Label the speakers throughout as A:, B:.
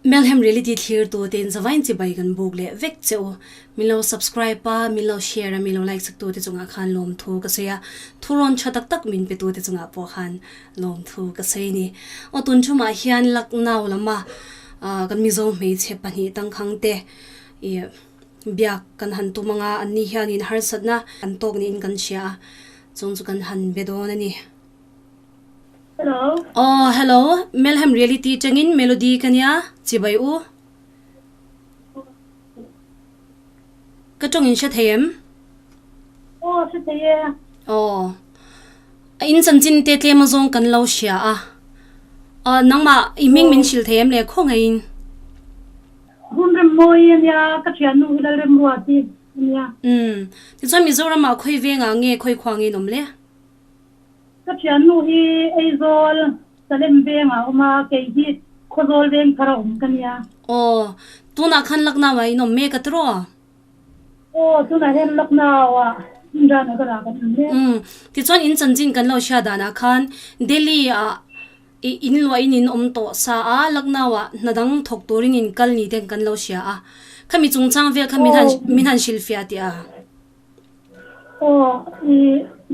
A: Melhem Reality thlir tu te in zavain chibai kan buk leh vek che u. Min lo subscribe a, min lo share a, min lo like sak tu te chungah khan lawmthu ka sawi a, thurawn tha tak tak min pe tu te chungah pawh khan lawmthu ka sawi a ni. Aw tun thumah hian Lucknow lama kan Mizo hmeichhe pahnih tangkhang te ih biak kan han tum anga anni hianin harsatna an tawk niin kan hria a, chung chu kan han be dawn a ni.
B: Hello.
A: Aw hello, Melhem Reality tangin Melody ka nia, chibai u. Ka tawng in hre thei em?
B: Aw hre thei e.
A: Aw. A in chanchin te tlem azawng kan lo hria a. Aw nangmah i hming min hrilh thei em le khaw ngeiin?
B: Hun rem mawi a nia, ka thiannu hi Lalremruati a nia.
A: Umm. Tichuan Mizoram ah khawi vengah nge khawi khua nge in awm le?
B: Ka thiannu hi Aizawl Salem vengah a awm a, kei hi Khawzawl veng thar a awm ka nia.
A: Aw, tunah khan Lucknow ah in awm mek a tiraw?
B: Aw, tunah hian Lucknow ah Indira Nagar ah kan awm mek.
A: Umm, tichuan in chanchin kan lo hria danah khan Delhi ah i in luahin in awm tawh sa a, Lucknow ah hna dang thawk turin in kal ni ten kan lo hria a. Khami chungchang vel kha min han min han hrilhfiah tih a.
B: Aw, i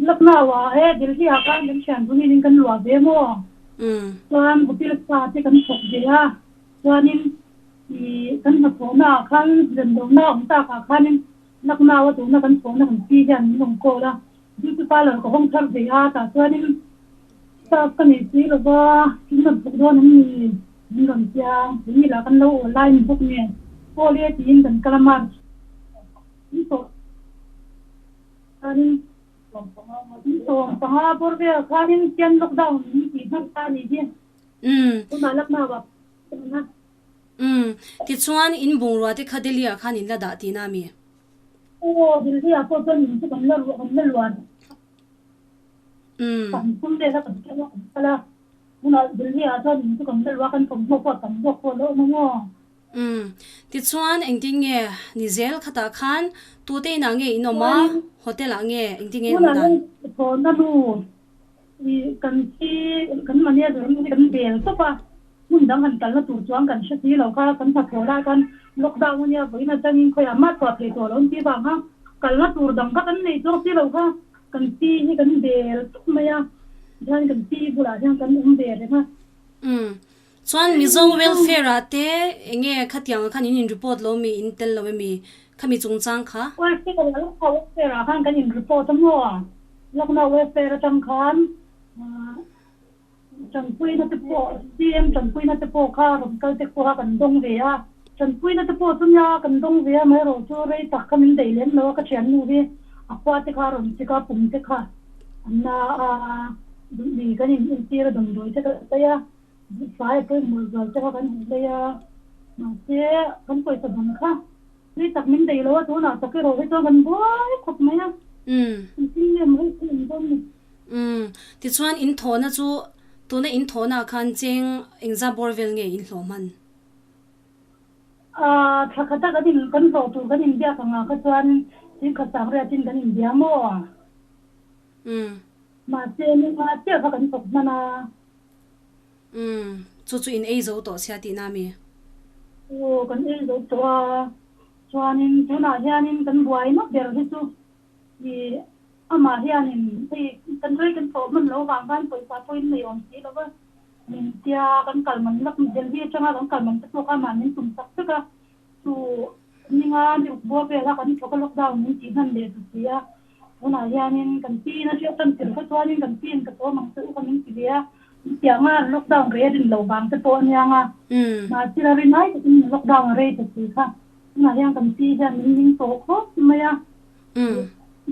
B: Lucknow ah he Delhi ah khan kan thian bunin in kan luah ve maw? Chuan hotel pa te kan thawk ve a, chuanin i kan hnathawhna ah khan remlohna awm tak ah khanin Lucknow a tuna kan thawhna kan pi hian min rawn call a, beauty parlour ka hawng thar ve a, tah chuanin staff ka nei si lova in rawn thawk dawn an ni min rawn tia, keini lah kan lo online bawk nen call e tiin kan kal a March. 15 bawr vel khanin chian lockdown min tih hman ta a nih hi. Tunah Lucknow ah kan awm a.
A: Umm. Tichuan in bungrua te kha Delhi ah khan in la dah tihna a mi?
B: Aw, Delhi ah pawh chuan in chu kan la ruah kan la luan. Kan tum vel a kan kal a kan kal a. Tunah Delhi ah chuan in chu kan la luah a kan thawmhnaw pawh a tam zawk pawh a la awm ang aw.
A: Umm. Tichuan engtin nge ni zel khatah khan tute inah nge in awm a, hotel ah nge engtin nge in awm dan?
B: Tunah thawn a nu i kan thi kan manager nu hi kan bel tawp a, hmun dang han kalna tur chuan kan hre si lo kha, kan hnathawh lai khan lockdown ania vawiin atangin khawiah mah chhuah thei tawh lo an tih vang a, kalna tur dang kha kan nei chuang si lo kha, kan thi hi kan bel tawp mai a, tihian kan thi bulah hian kan awm ve reng a.
A: Umm. Chuan Mizo welfare ah te enge khatiang ah khan in in report lo mi in tel lo emi khami chungchang kha?
B: Welfare ah Lucknow welfare ah khan kan in report a maw? Lucknow welfare atang khan tanpuina te pawh CM tanpuina te pawh kha rawn kal te pawh kha kan dawng ve a, tanpuina te pawh chu nia kan dawng ve a amaherawhchu rei tak kha min daih lem lo a ka thiannu hi a khua te kha rawn chik a pum te kha an na a duhni kan in entir a damdawi te kan lei a. Fai a pawimawh zual te kha kan hmu lei a, mahse kan pawisa dang kha tui tak min daih lo a, tunah tak erawh hi chuan kan buai khawp mai a, kan thil nge maw hei chu in dawn ni.
A: Umm, tichuan in thawhna chu tuna in thawhna ah khan cheng engzah bawr vel nge in hlawh hman?
B: Aaa, thla khata kan in kan hlawh tur kan inbiak ang ah kha chuan chengkhat sangriat in kan inbia maw?
A: Umm.
B: Mahse ni nga chiah kha kan thawk hman a.
A: Umm, chu chu in ei zo tawh sia tihna mi?
B: Aw, kan ei zo tawh a, chuanin tunah hianin kan buai map ber hi chu ih amah hianin hei kan rei kan thawh hman lo vang khan pawisa pawhin nei awm si lo va, min tia kan kal man lak Delhi atanga kan kal man te pawh kha amah min tum chak vek a, chu ninga ni uk bawr vel a kan thawk a lockdown min tih hman leh ta si a. Tunah hianin kan pi in a hriat tan tir kha chuanin kan pi in ka chawm ang che u kha min ti ve a, tianga lockdown rei a rin lo vang te pawh a niang a, mahse a rin ai takin lockdown a rei ta si kha. Tunah hian kan pi hian min ning tawh khawp mai a,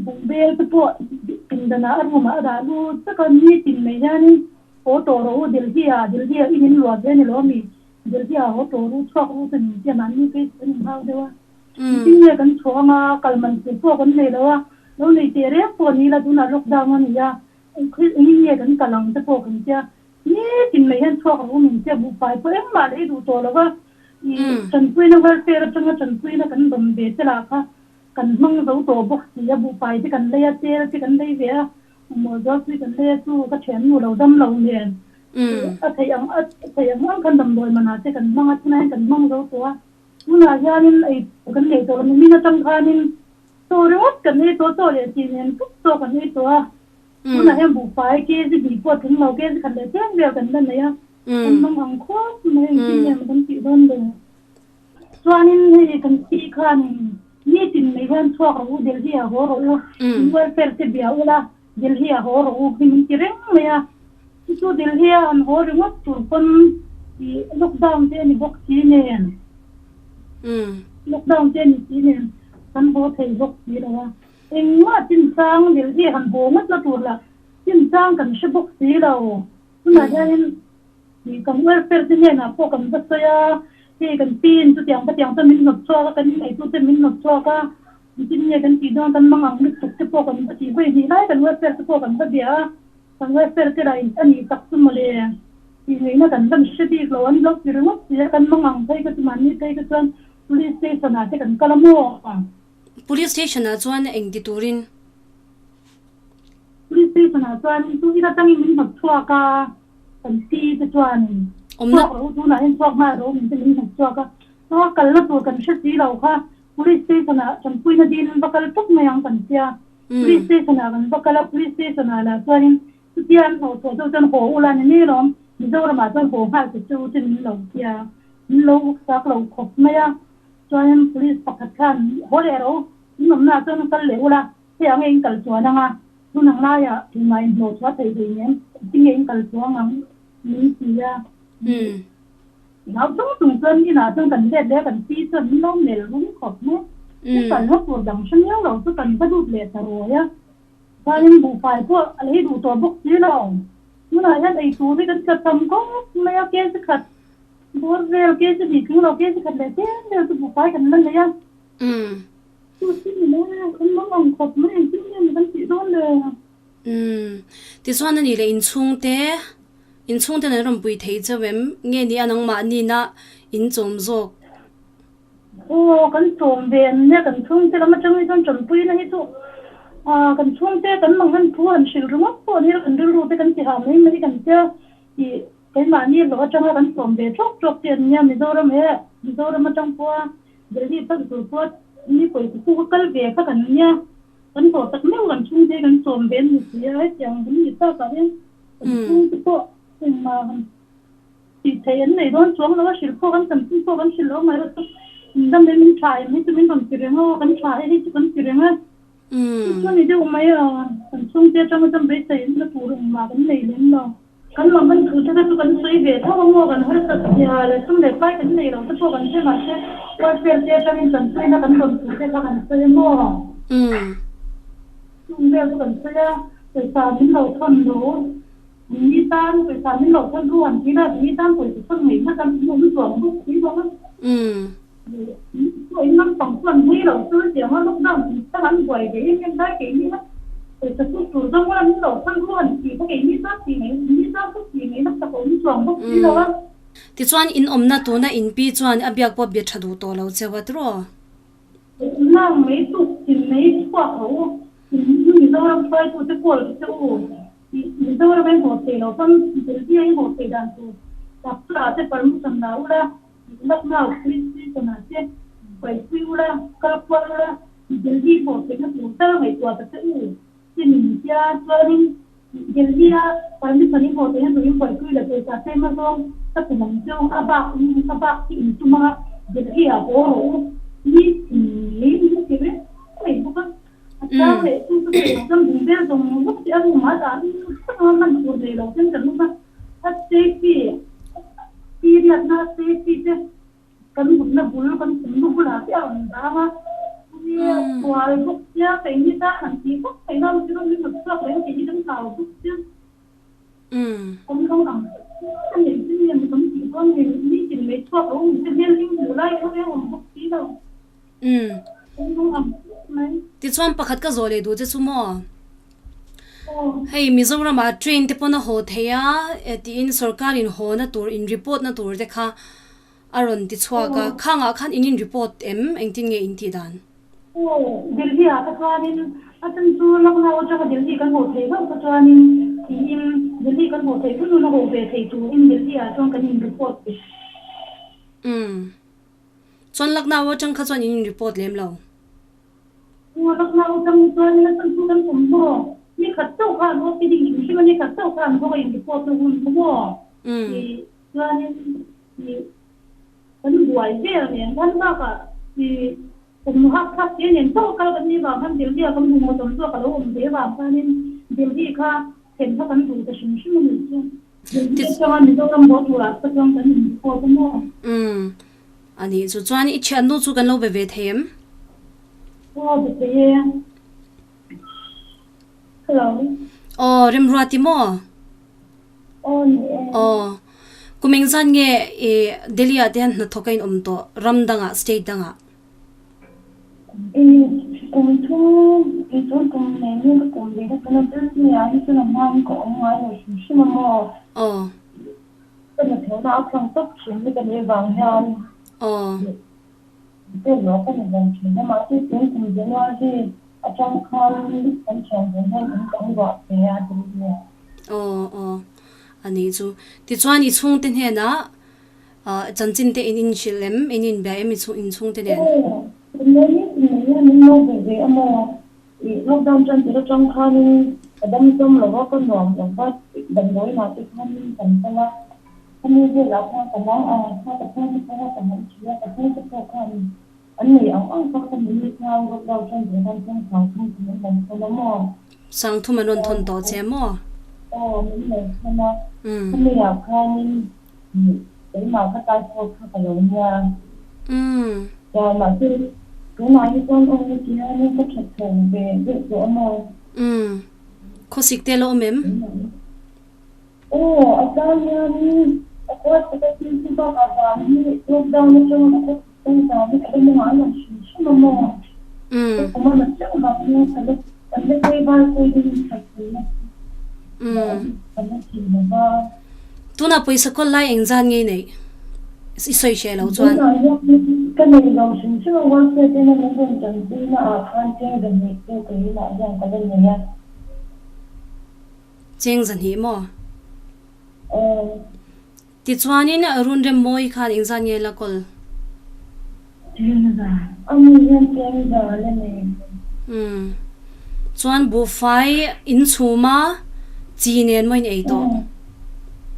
B: bungbel te pawh pindanah a room ah a dah lut vek a, nitin mai hianin haw tawh rawh u Delhi ah, Delhi ah i min luah ve a ni lo ami, Delhi ah haw tawh ru chhuak ru chu ni tia mahni phei chu kan inhau deuh a. Engtin nge kan chhuah anga kal man tur pawh kan nei lo a, lo nei teh reng pawh ni ila tunah lockdown a ni a, engin nge kan kal ang te pawh kan tia, nitin mai hian chhuak ru min tia buhfai pawh engmah lei duh tawh lo va, ih tanpuina welfare atanga tanpuina kan rawn ve te lah kha kan hmang zo tawh bawk si a, buhfai te kan lei a, tel te kan lei ve a, mamawh zualpui kan lei a chu ka thiannu lo dam lo nen. A theih ang a theih ang ang khan damdawi manah te kan hmang a, tunah hian kan hmang zo tawh a. Tunah hianin ei tur kan nei tawh lo, nimin atang khanin chaw ringawt kan ei tawh, chaw leh chi nen pup chaw kan ei tawh a. Tunah hian buhfai kg hnih pawh a tling lo, kg khat leh tlem vel kan la nei a, kan hmang ang khawp mai, engtin nge maw kan tih dawn le? Chuanin hei kan pi khanin nitin mai hian chhuak rawh u, Delhi ah haw rawh u, in welfare te bia ula, Delhi ah haw rawh u hi min ti reng mai a. Chu chu Delhi a han haw ringawt tur pawn ih lockdown te a ni bawk si nen, lockdown te a ni si nen kan haw thei bawk si lo a. Engmah chinchang Delhi han haw ngawt na tur lah chinchang kan hre bawk si lo. Tunah hianin Ih kan welfare te hnenah pawh kan va sawi a, hei kan pin chutiang khatiang chuan min hnawt chhuak a, kan ineitu te min hnawt chhuak a, engtin nge kan tih dawn kan mang ang lutuk te pawh kan va tih vawi hnih lai kan welfare te pawh kan va bia a, kan welfare te lah in a nih tak chu mawle tih ngaihna kan van hre bik lo, an lo ti ringawt si a, kan mang ang phei ka chu mahni phei ka chuan police station ah te kan kal a maw?
A: Police station ah chuan eng ti turin?
B: Police station ah chuan chu ila tangin min hnawt chhuak a. Kan pi te chuan chhuak rawh u, tunah hian chhuak nghal rawh u min ti min hnawt chhuak a. Chuan kalna tur kan hre si lo kha Police station ah tanpuina dil in va kal tawp mai ang kan tia. Police station ah kan va kal a, Police station ah lah chuanin chutia an hnawh chhuah deuh chuan haw ula ni mai alawm, Mizoram ah chuan haw nghal ta che u che min lo tia, min lo uk lo khawp mai a. Chuanin Police pakhat khan haw leh rawh u, in awmna ah chuan kal leh ula, hei ang e in kal chuan ang a. Hmun ang laiah tumah in hlawh chhuah theih hlei nen tinge in kal chuang ang min ti a. Hlau chung chung chuan inah chuan kan let leh a, kan pi chuan min lo mel rum khawp mai. Chu kalna tur dang hre miau lo chu kan va lut leh ta ruai a. Chuanin buhfai pawh a lei duh tawh bawk si lo. Tunah hian ei tur hi kan tla tam khawp mai a, kg khat bawr vel, kg hnih tling lo, kg khat leh tlem vel chu buhfai kan la nei a.
A: Umm. Tichuan a nih leh inchhungte, inchhungten an rawn pui thei chauh em? Nge ni a nangmahni na in chawm zawk?
B: Aw, kan chawm ve an nia, kan chhungte lam atang hi chuan tanpuina hi chu ah kan chhungte kan mang han thu han hrilh ringawt pawh ni kan rilru te kan ti hah mai mai kan tia ih keimahni hlawh atanga kan chawm ve tawk tawk te an nia Mizoram he Mizoram atang pawha Delhi pan tur pawh ni pawisa chu ka kal ve kha kan nia, kan haw tak meuh kan chhungte kan sawm ve an ni si a, hetiang kan nih takah hian kan chhungte pawh engmah han tih theih an nei dawn chuang lo a, hrilh pawh kan chanchin pawh kan hrilh lo mai erawh chu in dam em in tha em hi chu min rawn ti reng a, aw kan tha e hei chu kan ti reng a, chu chu a ni deuh mai a, kan chhungte atanga chuan beisei na tur engmah kan nei lem lo. Kan mah kan thu te kha chu kan sawi ve tho a maw, kan harsat zia leh sum leh pai kan nei lo te pawh kan hre mahse welfare te atangin kan sawina kan rawn thu te kha kan sawi a maw? Chung vel chu kan sawi a, pawisa min lo thawn lo, an ni tan pawisa min lo thawn ru han ti la, an ni tan pawisa thawn ngaihna kan awm chuang bawk si lo a. Pawh in naupang chuan hmui lo chu hetiang a lockdown chung chang an buai ve em em lai keini a pawisa suk tur zawng ula min lo thawn ru han tih kha keini chuan tih mai ni chuan chu tih mai nasa ka awm chuang bawk si lo a.
A: Tichuan in awmna tuna in pi chuan a biak pawh bia tha duh tawh lo cheu a tiraw?
B: Nang mai tuk tin mai chhuak rawh u, in Mizoram hruaitute call che u. Mizoram a inhawh thei lo pawn Delhi a inhawh thei dan tur doctor ah te permission la ula Lucknow police station ah te paihpui ula kal kual ula Delhi hawh theihna tur tal ngaihtuah ta che u che min tia chuanin Delhi a permission in hawh theihna tur in paihpui la pawisa tlem azawng ka tum ang cheu a bak a bak hi in tum anga Delhi ah haw rawh u ni thin mai in ti reng mai bawk a. A chang leh chu chu thei ang chuan bungbel zawng zawng te a room ah dah in a man tur nei lo ten kan awm a, a safety period na safety te kan mutna bul kan thawmhnaw bulah te a rawn dang a, nia sual bawk sia keini tan han tih vak theih na chu min rawn chhuak reng keini kan hlau bawk sia awm lo ang a nei chu nge kan tih dawn nge nitin mai chhuak lo awm te hmel hlim hmuh lai kha reng awm bawk si lo.
A: Umm. Tichuan pakhat ka zawh leh duh che chu maw? Hei Mizoram ah train te pawn a haw thei a e tiin sorkar in haw na tur in report na tur te kha a rawn ti chhuak a, khang ah khan in in report em? Engtin nge in tih dan?
B: Aw, Delhi ah kha chuanin a chan chu Lucknow atanga Delhi kan haw thei hlauh kha chuanin. Tiin Delhi kan haw theih hun hun a haw ve thei turin Delhi ah chuan kan in report ve.
A: Umm. Chuan Lucknow atang kha chuan in in report lem lo.
B: Aw Lucknow atang chuan in atang chu kan thawmhnaw ni khat chauh kha an opening hrim hrim a ni khat chauh kha an hawng a in report na hun kha maw? Tih chuanin ih kan buai vel nen khan bakah ih Kum hak thlak te nen chauh kal kan nih vang khan Delhi ah kan hmu ngawt awm zawk a lo awm ve vang khanin Delhi kha thlen kha kan duh ta hrim hrim a nih chu. Delhi atanga Mizoram haw turah kha chuan kan in report a maw?
A: Umm a nih chu. Chuan i thiannu chu kan lo be ve thei em?
B: Aw be thei e. Hello.
A: Aw Remruati maw?
B: Aw ni e.
A: Aw kum engzat nge i Delhi ah te hian hnathawk a in awm tawh ram dangah state dangah?
B: Kum thum tih chuan kum nei hian ka kum ve na tuna Delhi ah hi chuan a hmain ka awm ngai lo hrim hrim a maw?
A: Aw.
B: Ka hnathawhna a thlang tawp thin hi ka nih vang hian vel lo ka ni vang thin a, mahse tun kum January atang khan kan thian ve hian in kan ruah ve a Delhi ah.
A: Aw aw a nih chu. Tichuan i chhungte hnenah Chanchin te in inhrilh em? In inbia em i chhung in chhungte nen?
B: Aw, tunlai ni kum nei hian min lo be ve a maw? Ih, lockdown tan tir atang khanin ka dam zawm lo a, ka nuam lo va, damdawi inah te khanin kan kal a, khami velah khan ka nang ang kha ka chhungte pawh ka han hrilh a, ka chhungte pawh khan an nei ang ang kha ka mi khan lockdown tan tir khan chuan sangthum chu min lo thawn a maw?
A: Sangthum an rawn thawn tawh che maw?
B: Aw, min lo thawn a, khami ah khanin Keimah ka typhoid kha ka lo nia. Chuan mahse tunah hi chuan aw heti hianin ka that chho ve deuh tawh a maw?
A: Khawsik te la awm em?
B: Aw, a tan hianin ka khuat tak a thil chu bakah vang hi lockdown atanga ka khawsik tan vang hi ka la mawngah a lang hrim hrim a maw? Ka kum a na chiang vang hian ka la kan la phei var pawhin that theihna chu ka la thei lo va.
A: Tunah pawisa kawl lai eng zan ngei neih i sawi hreh lo chuan.
B: Tunah hian ka nei lo hrim hrim a, welfare tena min rawn tanpuina ah khan cheng zahnih chu ka inah hian ka la nei a.
A: Cheng zahnih maw?
B: Aw.
A: Tichuanin Runremmawi khan eng zan nge la kawl?
B: Cheng za. Ani hian cheng za la nei ve.
A: Umm. Chuan buhfai in chhum a, chi nen maw in ei tawh?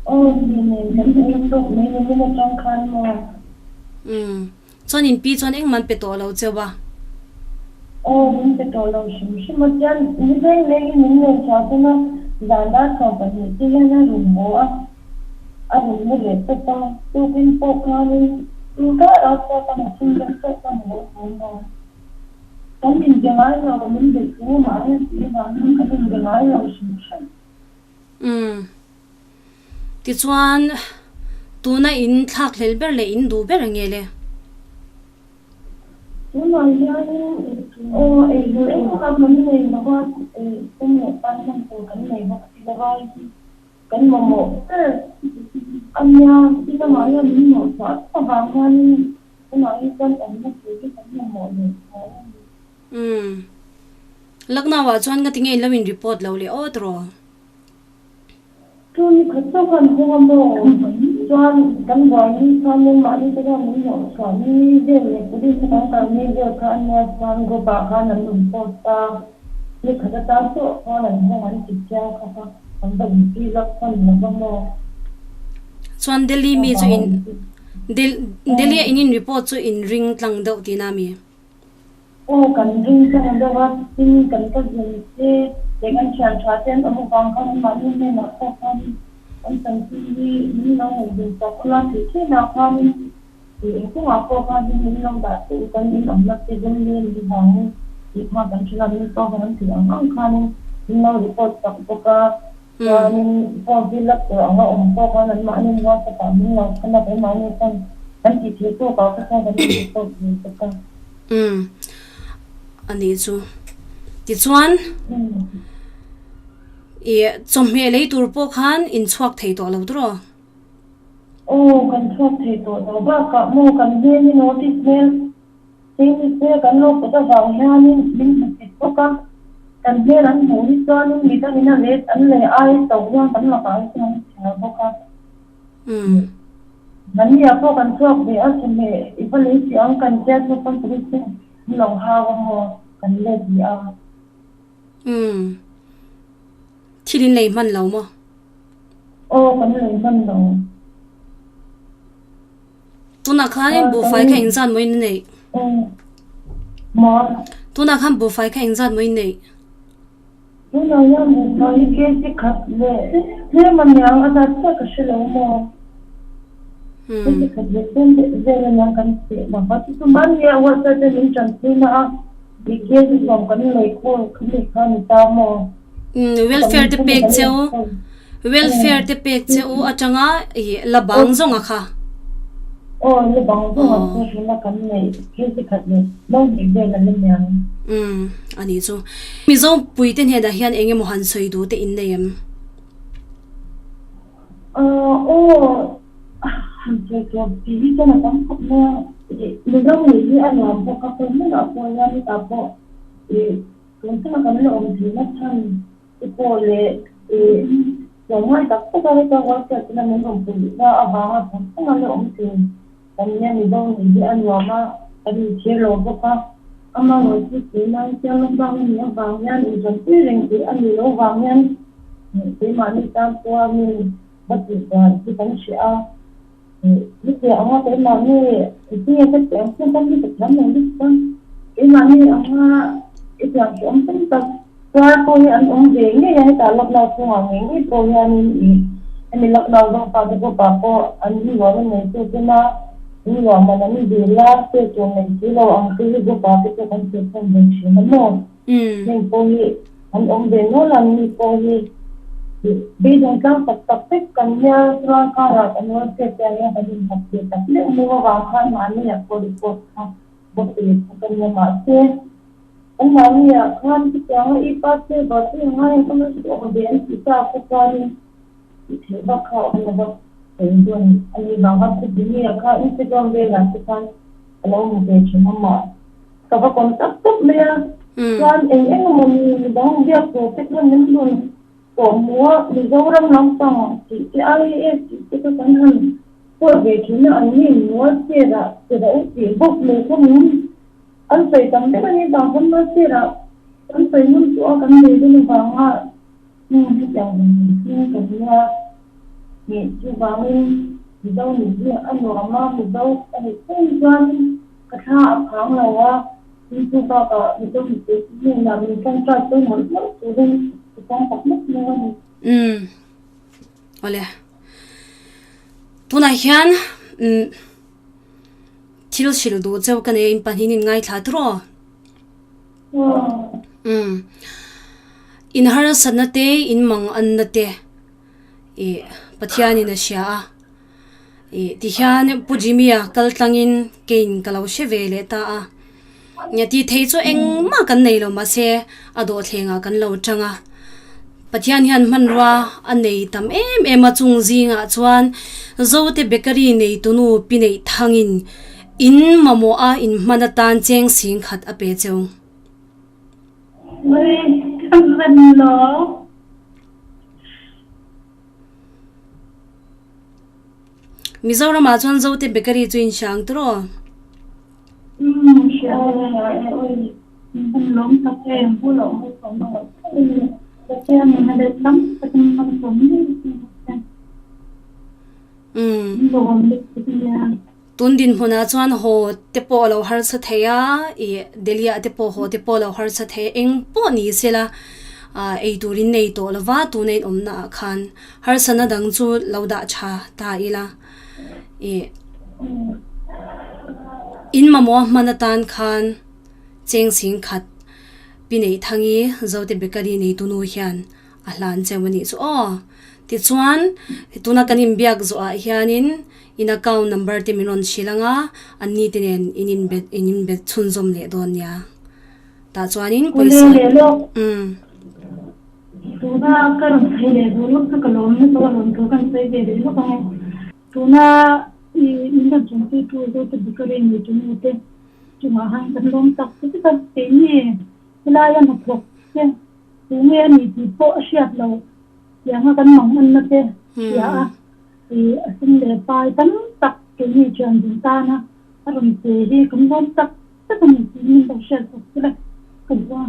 B: Aw, chi nen kan ei tawh mai ni min atang khan maw?
A: Umm. Chuan in pi chuan engmah an pe tawh lo cheu a?
B: Aw, min pe tawh lo hrim hrim a, chuan ni leng lengin min rawn chhuah tum a, zan dar 12 te hian a rawn haw a, a rawn mu leh tawp a, tukin pawh khanin tu karah chhuak a machine deuh chauh ka hmu a ni maw? Kan inbe ngai lo, min be thu mahni si vangin kan inbe ngai lo hrim hrim.
A: Umm. Tichuan, tuna in thlak hlel ber leh in duh ber nge le?
B: Tunah hianin aw ei tur engmah kan nei lo va, sum leh pai hman tur kan nei bawk si lo va, kan mamawh ber a nia. Ti lamah hian min hnawhchhuah tawp avang hianin tunah hi chuan awmna tur hi kan mamawh leh zual a ni.
A: Umm. Lucknow-ah chuan ngatinge in lo in report lo leh awt rawh?
B: Chu ni khat chauh khan hawng a maw? Chuan kan buai ni khan nen mahni te khan min hnawh chhuah ni vel leh police te kan kal ni vel kha a nia chuan group ah khan an rawn post a, ni khat atan chauh khan an hawng an ti chiang kha kha an va in fill up hman lo va maw?
A: Chuan Delhi mi chu in Delhi a in in report chu in ring tlang deuh tihna mi?
B: Aw kan ring tlang deuh a, tin kan ka zin te leh kan thian tha te an awm avang khan anmahni hnenah pawh khan kan chanchin hi min lo ngaihven chak ula tih thinah khanin ih engkawngah pawh khan hi min lo dah teh u kan in awmna te zawng nge ni vangin tih kha kan hrilh a, min pawh khan an tih ang ang khanin min lo report chak bawk a, chuanin form fill up tur anga awm pawh khan anmahni WhatsApp ah min lo thawn a, keimahni khan kan tih theih tawkah kha chuan kan in report ve bawk a.
A: Umm a nih chu. Tichuan ih chawhmeh lei tur pawh khan in chhuak thei tawh lo tawh rawh.
B: Aw kan chhuak thei tawh lo bakah maw kan hmel hi notice hmel Chinese hmel kan lo put avang hianin min hmu chit bawk a.
C: Kan hmel an hmuh hi chuanin midangin a let an lei ai to hian kan lakah hi chuan an chhiar bawk a. Mahniah pawh kan chhuak ve a, chawhmeh i va lei tih ang kan tia chu pawn police ten an lo hau a maw kan let leh a.
A: Umm. Thil in lei hman lo maw?
C: Aw kan lei hman lo.
A: Tunah khanin buhfai kha engzat maw in neih?
C: Maw?
A: Tunah khan buhfai kha engzat maw in neih?
C: Tunah hian buhfai hi kg khat leh tlem a niang a zat chiah ka hre lo maw? Kg khat leh tlem vel a niang kan teh lo va, chu chu mahni a whatsapp te min tanpui na a i kg sawm kan lei khawl kha mi kha ni ta maw?
A: Welfare te pek che u Welfare te pek che u atanga i la bang zawnga kha.
C: Aw la bang zawnga chu tuna kan neih kg khat leh no hnih vel a la niang.
A: Umm a nih chu. Mizo puite hnenah hian eng emaw han sawi duh te in nei em?
C: Aw han sawi tur tih hi chuan a tam khawp mai a. Mizo nih hi a nuam bawk a, khawi hmunah pawh hian hetah pawh i Tun chunga kan la awm theihna chhan te pawh leh ih tlawmngai tak tak a heta welfare tuna min rawn puihna avanga tun chunga la awm thei kan nia Mizo nih hi a nuam a, kan inchhir lo bawk a. Amaherawhchu tunlai hian lockdown a nih avang hian inṭanpui reng theih a nih loh vang hian keimahni tan pawha mi va tih dan hi kan hria a. Hetiang anga keimahni tinge ka tih ang chu ka hmu ta thiam lo lutuk a, keimahni anga hetiang chu awm tam tak tuar pawh hi an awm ve ngei a, hetah lockdown chhungah ngei ngei pawh hianin ih hemi lockdown zawng fate group ah pawh an inluahna nei tu tena inluah man an dil a, pek tur nei si lo ang te hi group ah te pawh kan thirkhawm ve thin a maw? Heng pawh hi an awm ve nual a, mi pawh hi beidawng tlang tak tak vek kan nia, chuan karah kan welfare te ah hian kan innghat ve tak meuh meuh avang khan mahni ah pawh report kha va pe kha ka nia mahse an mahni ah khan chutianga i pass saver te ang a heng chu awm ve an tih ta kha chuanin tih theih vak kha a awm lo va, sawi dawn a nih vang khan khawpui ah khan Instagram velah te khan a lo hmu ve thin a mah. Ka va kawm tak tak mai a, chuan eng eng emaw ni midang biak tur te khan min rawn kawh hmu a, Mizoram lampang tih te IAS tih te kha kan han pawh ve thin a, an ni mual cherah cherah u tih bawk mai kha min an sawi tam vek a ni vang khan mual cherah kan sawi hmun chu a kan nei dawn avanga hetiang hun kan nia nih chuvangin Mizo nih hi a nuam a, Mizo a nih phei chuan Ka thla a phang lo a, tin chu bakah Mizo mipui te hnenah min tawngtai pawh mawlh mawlh turin ka tawng tak mawp mawp a ni.
A: Umm awle tunah hian umm thil hrilh duh cheu ka nei a in pahnih in ngaithla tur aw umm in harsatna te in mang anna te ih Pathianin a hria a. Ih tihian Pu Jimmy-a kal tlangin kein ka lo hre ve leh ta a. Nia tih theih chu engmah kan nei lo mahse a dawhthlengah kan lo tang a. Pathian hian hmanrua a nei tam em em a chung zingah chuan Zote Bakery neitunu pi neih thangin in mamawh a in hman atan cheng sing khat a pe cheu. Mizoram ah chuan Zote Bakery chu in hrang tur aw. Tun dinhmunah chuan haw te pawh a lo harsa thei a, ih Delhi ah te pawh haw te pawh a lo harsa thei a, eng pawh ni sela ah ei turin nei tawh lo va tuna in awmna ah khan harsana dang chu lo dah tha ta ila ih in mamawh a hman atan khan cheng sing khat pi neih thangi Zote Bakery neitunu hian a hlan cheu a nih chu aw. Tichuan, tuna kan inbiak zawhah hianin in account number te min rawn hrilh ang a, an ni te nen in inbe in inbe chhunzawm leh dawn nia. Tah chuanin pawisa umm.
B: Tuna ka rawn sawi leh duh lawk chu ka lawm nasa a lawm thu kan sawi ve leh lawk ang e. Tuna i min rawn chawmpuitu Zote Bakery neitunu te chungah han kan lawm tak zet a, keini helaia hnathawk te. Tu nge a nih tih pawh a hriat lo tianga kan mang anna te hria a, ih a sum leh pai tam tak keini thian dun tana a rawn pe hi kan lawm tak tak a ni tih min lo hriat bawk chu le ka duh a.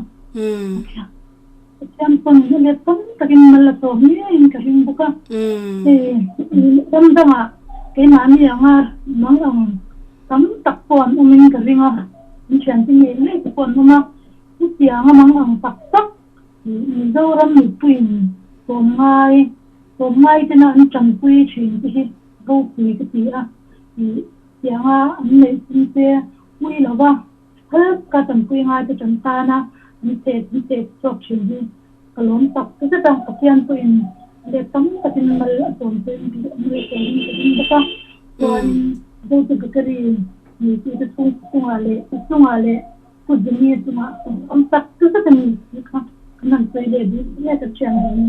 B: Pathian pawn a let tam takin mal a sawm ngeiin ka ring bawk a, hei ram dangah keimahni anga mang ang tam tak pawh an awmin ka ring a, an thiante ngei ngei te pawh an awm a. Chutiang a mang ang tak tak Mizoram mipuiin tlawmngai tlawmngai tena an tanpui thin te hi ropui ka ti a, ih tianga an neih chung te ui lova phal ka tanpui ngai te tan tana an chet an chet chhuak thin hi ka lawm tak zet a, Pathian pawhin let tam takin mal a sawm pawhin mal a sawmin ka ring bawk a, chuan Zote Bakery neitute chhungah leh chungah leh Pu Jimmy chungah awm tak zet a ni tih kha kan han sawi leh duh hle ka thiam dawn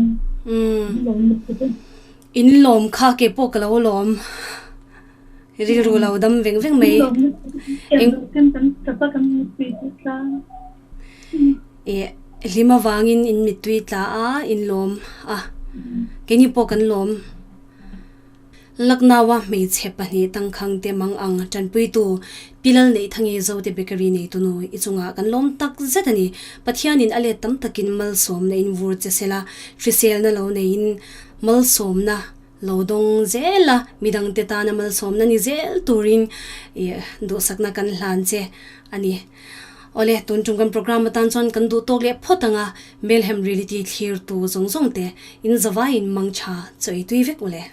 B: in lawm lutuk e.
A: In lawm kha ke pawh ka lo lawm rilru lo dam veng veng mai.
B: Eng kan tap a kan mittui chu tla.
A: Eh hlim avangin in mittui tla a in lawm a keini pawh kan lawm. Lucknow-a hmeichhe pahnih tangkhang te mang ang tanpuitu Pi Lal Neihthangei Zote Bakery neitunu i chungah kan lawm tak zet a ni. Pathianin a let tam takin malsawmna in vur che sela, hriselna lo neiin malsawmna lo dawng zel a, midangte tana malsawmna ni zel turin duhsakna kan hlan che a ni. Awle, tun tum kan program atan chuan kan duh tawk leh phawt ang a, Melhem Reality thlirtu zawng zawng te in zavaiin mangtha chaw ei tui vek ule.